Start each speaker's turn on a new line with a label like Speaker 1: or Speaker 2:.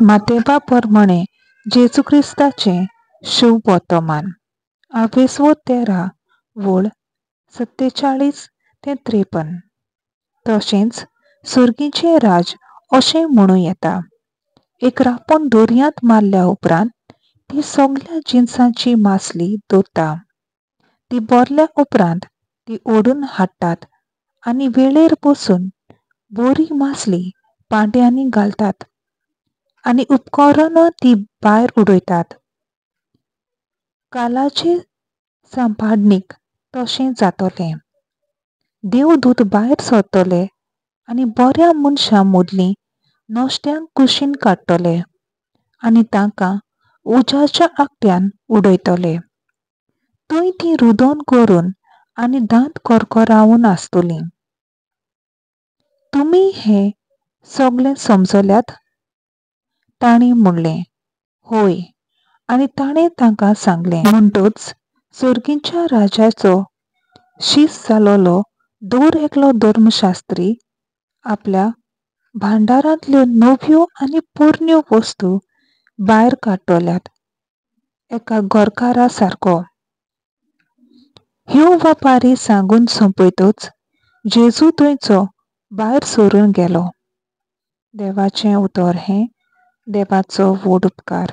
Speaker 1: मातेवा प्रमाणे जेजू क्रिस्ताचें शुभ वर्तमान. आवेसवो 13 वळ 47 ते 53. तशेंच सर्गीचें राज अशें म्हणूं येता. एक रांपण दर्यांत मारल्या उपरांत ती सगल्या जिनसांची मासली दवरता. ती भरल्या उपरांत ती ओडून हाडटात आनी वेळेर बसून बरी मासली पांट्यांनी घालतात आनी उपकरणां ती भायर उडयतात. कालाचे सांपाडणीक तशें जातलें. देवदूत भायर सरतले आनी बऱ्या मनशां मदलीं नश्ट्यांक कुशीन काडटले आनी तांकां उज्याच्या आकट्यान उडयतले. थंय तीं रुदन करून आनी दांत करकरावून आसतलीं. तुमी हें सगळें समजल्यात? तांणी म्हणलें, हय. आनी ताणें तांकां सांगलें, म्हणटच सर्गीच्या राजाचो शीस जालोलो दर एकलो धर्मशास्त्री आपल्या भांडारांतल्यो नव्यो आनी पोरण्यो वस्तू भायर काडटल्यात एका घरकारा सारको. ह्यो वपारी सांगून सोंपयतच जेजू थंयचो भायर सरून गेलो. देवाचें उतर हें देवाचो व्हड उपकार.